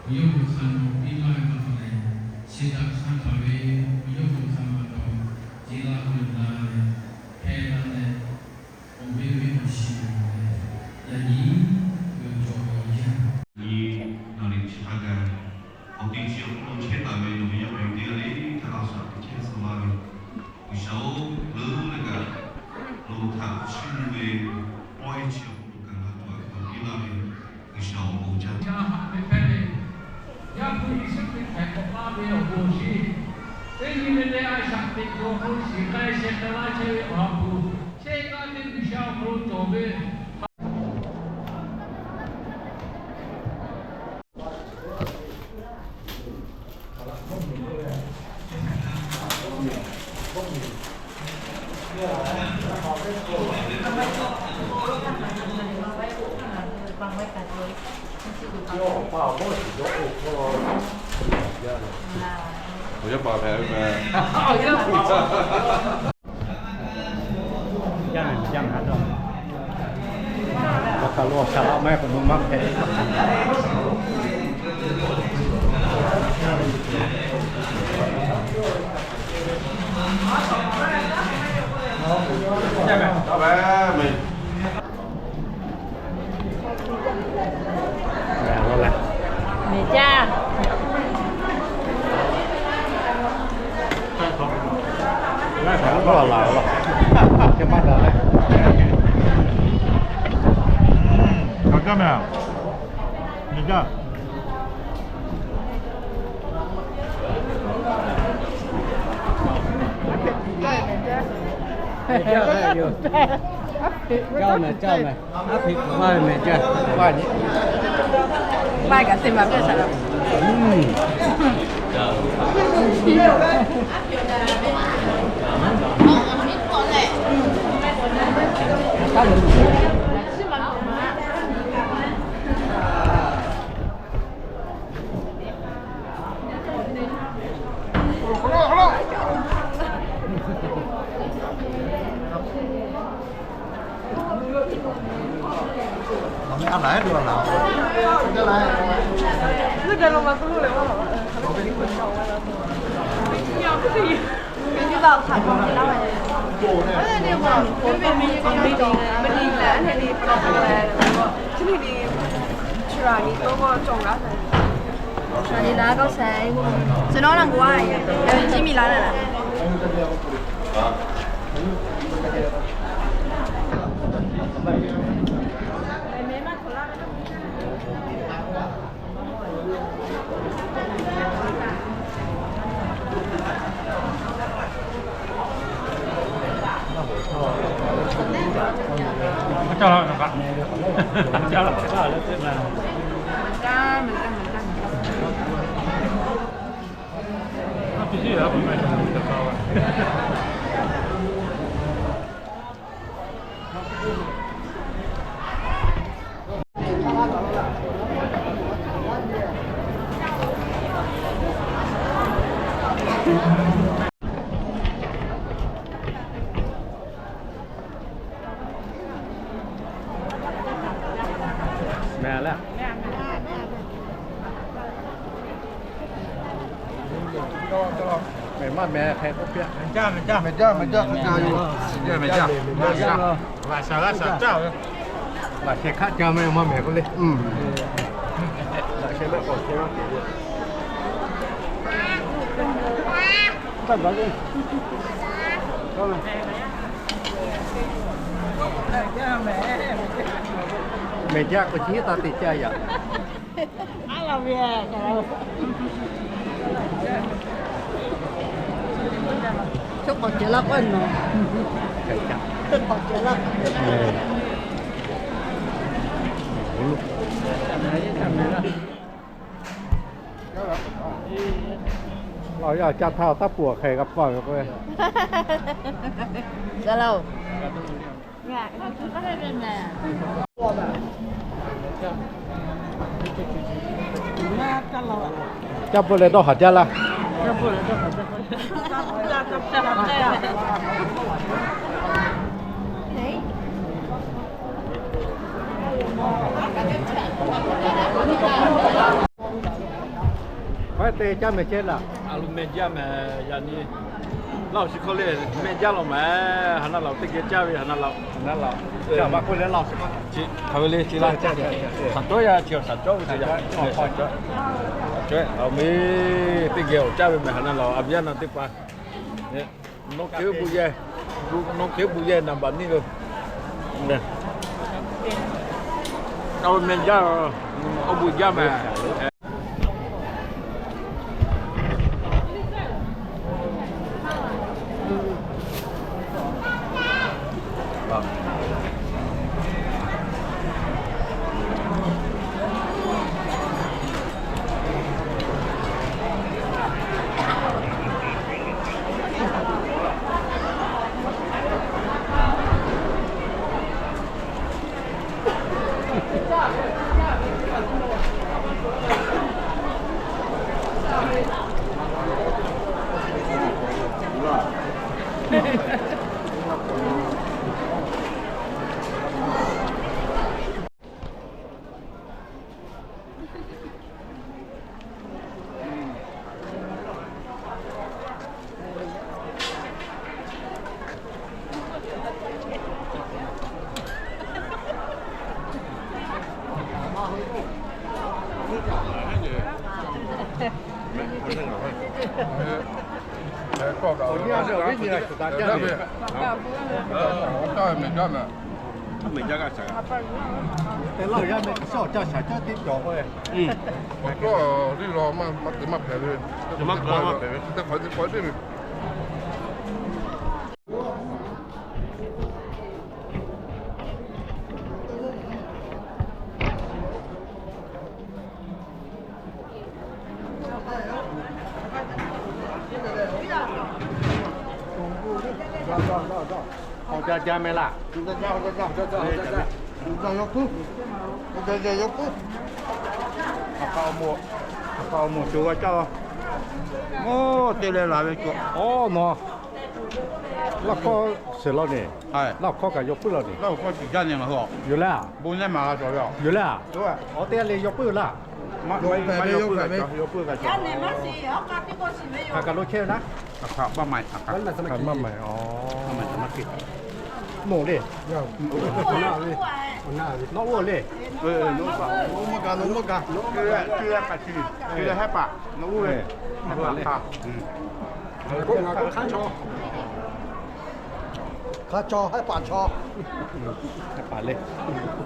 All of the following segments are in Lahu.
Yawˇ hui hk'a nawˬ piˇ laˇ ve pa taw lehˬ, chi htaꞈ hk'a htaꞈ ve yawˇ hui hk'a ma taw, ce laˇ k'oˆ ve la leh, hpehˇ laˇ leh, awˬ ve ve awˬ shiˍ lehˬ, yaꞈ nyi ve awˬ cawˬ ve awˬ yanˇ nyi nawˬ liꞈ chi hk'a gaˬ, awˬ te chi awˬ hk'aw lo chehˇ taˍ ve nawˬ ve yaˇ paˍ teˇ g'aˇ le htaꞈ a shaꞈ teꞈ chehˇ suh laˇ ve, G'uiˬsha-oˬ, leuˉ leh kaꞈ nawˬ htaꞈ chiˇ mvuh ve awˬ yanˇ chi awˬ hk'aw lo kaꞈ ngaˬ hui htaꞈ piˇ laˇ ve, G'uiˬsha awˬ bon jaˇ. Yaˇ haꞈ ve hpehˇ ve, Yaˇ hpu Yeˍsuˆ Hkriꞈ hpehꞈ k'awꞈ laˇ ve awˬ bon awˬ shiˍ, teˇ nyi ve leh a shaꞈ teꞈ tuˬ awˬ hk'aw lo shiˍ k'ai sheh k'ai laˇ chehˇ ve Awˬ ha hpu, chehˇ g'aˇ teˇ G'uiˬsha awˬ hk'aw lo cawˬ ve Mehˬ jaˇ. Mehˬ jaˇ. Aˉ hpehꞈ maˇ mehˍ jaˇ. Maˇ kaꞈ teˇ maˬ piˇ a shaˍ laꞈ. Mehˬ maˇ mehˬ hk'e k'oˆ piˇ. Mehˬ jaˇ, mehˬ jaˇ, mehˬ jaˇ, mehˬ jaˇ, mehˬ jaˇ, mehˬ jaˇ. Laꞈ sheh hk'aˆ ca mehˬ maˇ mehˬ k'oˆ le. Laꞈ sheh maˇ k'awꞈ chehˇ. Mehˬ jaˇ k'o chi taˇ te caˇ yaꞈ. Chaw k'awꞈ cehˬ laˇ k'oˆ nawˬ. Chaw k'awꞈ cehˬ laˇ. Laˇ yaˇ caˇ htaˇ taˇ pun hk'e g'a paˇ ve k'o. Caˇ pun leh dawˇ haˍ jaˇ laˇ. Maˇ te caˇ mehˬ chehˇ laˇ. A lo mehˬ jaˇ mehˬ yaꞈ nyi. Laˇ awˬ shi hk'aw le mehˬ jaˇ law mehˬ. Haˍ naˆ laꞈ teˇ geh caˇ ve haˍ naˆ laꞈ. Haˍ naˆ laꞈ. Hk'aˬ ve le chi laˇ. Shaˍ cawˉ yaˇ chi shaˍ cawˉ ve chi yaˇ. Shaˍ cawˉ. Shaˍ cawˉ. Awˬ meh teˇ geh awˬ caˇ ve mehˬ haˍ naˆ laꞈ a viˉ yaˇ na teˇ hpaˍ. Nawˬ hk'e bu yehˬ, nawˬ hk'e bu yehˬ naˍ baꞈ niˇ lo. Awˬ meh jaˇ, awˬ bu jaˇ mehˬ. Te laˇ yaˇ meh, awˬ caˇ shaˍ caˉ tiˉ cawˬ k'o, awˬ caˇ tiˉ law maˇ te maˇ hpehꞈ ve, maˇ te hk'aˬ hk'aˬ tiˉ ve. Awˬ caˇ caˇ meh laˇ. Awˬ caˇ caˇ, awˬ caˇ caˇ, awˬ caˇ caˇ. Awˬ caˇ caˇ yawˇ puiˉ, awˬ caˇ caˇ yawˇ puiˉ. Aˬ hk'aˇ awˬ moˍ, aˬ hk'aˇ awˬ moˍ co g'a caˇ. Oˇ te leh laˬ ve co. Oˇ nawˬ Laˇ hkawˇ shiˍ law ne. Laˇ awˬ hkawˇ kaꞈ yaw puiˉ law ne. Yoˬ le. Bon leh maˍ g'a cawˬ ve yoˬ le. Awˬ teˇ g'aˇ le yaw puiˉ laˇ. Hk'aˬ kaꞈ lo chehˇ ve naˉ. Maˇ maˍ. Moˬ le. Nawˬ oˇ le. Nawˬ oˇ maˇ gaˬ, nawˬ oˇ maˇ gaˬ. Nawˬ oˇ maˇ gaˬ, nawˬ oˇ maˇ gaˬ. Hk'a chaw haiˉ paˍ chaw. Haiˉ paˍ le.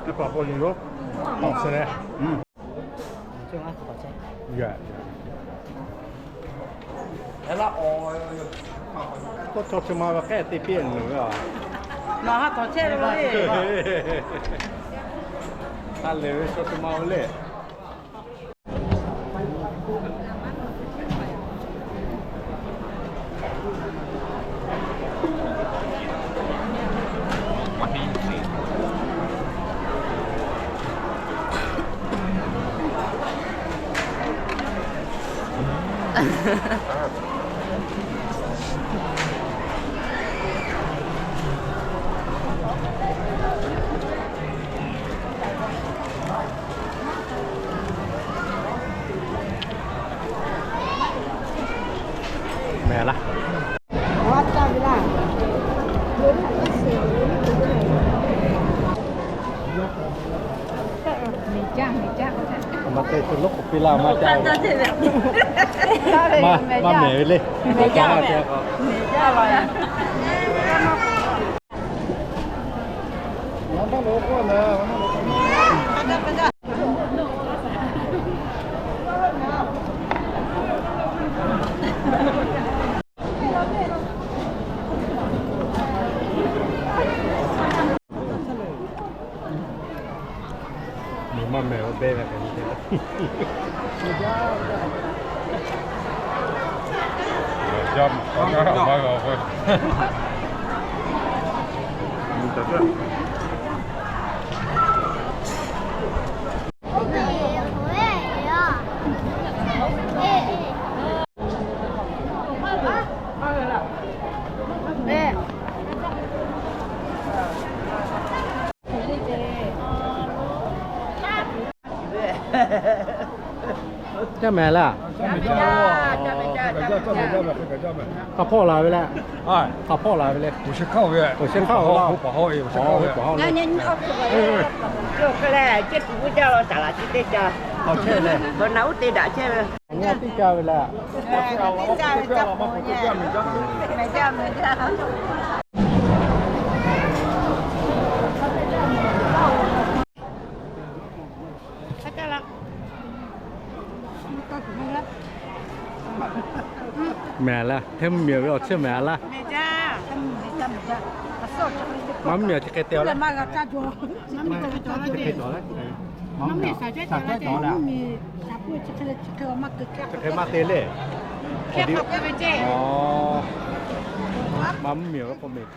Haiˉ paˍ k'o yoˬ. K'oˆ chaw chi ma ve k'ehˆ te piˇ ve a. Nawˬ ha hk'awꞈ chehˇ ve le. Ha lehˬ ve chaw chi ma ve le. Mehˍ laˇ. Maˇ te tuˬ loˉ k'oˍ piˇ laˇ maˇ caˇ. Maˇ mehˍ ve le. Maˇ mehˍ ve, beh ve kaꞈ nyi te. Caˇ mehˍ laˇ. Hk'a hpawˇ la ve le. Hk'a hpawˇ la ve le. Awˬ shehˍ hk'aˇ ve laˇ. Awˬ hk'e leh, ceˇ kuˬ g'uˇ jaˇ la taˍ laꞈ chi teˇ ca. Awˬ chehˇ leh, awˬ na uˉ te daꞈ chehˇ ve. Awˬ na tiˉ ca ve laˇ. Mehˍ laˇ, hteˇ mvuhˇ miˬ ve awˬ chehˇ mehˍ laˇ. Maˇ mvuhˇ miˬ chi hk'e te laˇ. Chi hk'e maˇ te le. Maˇ mvuhˇ miˬ ve k'o mehˍ.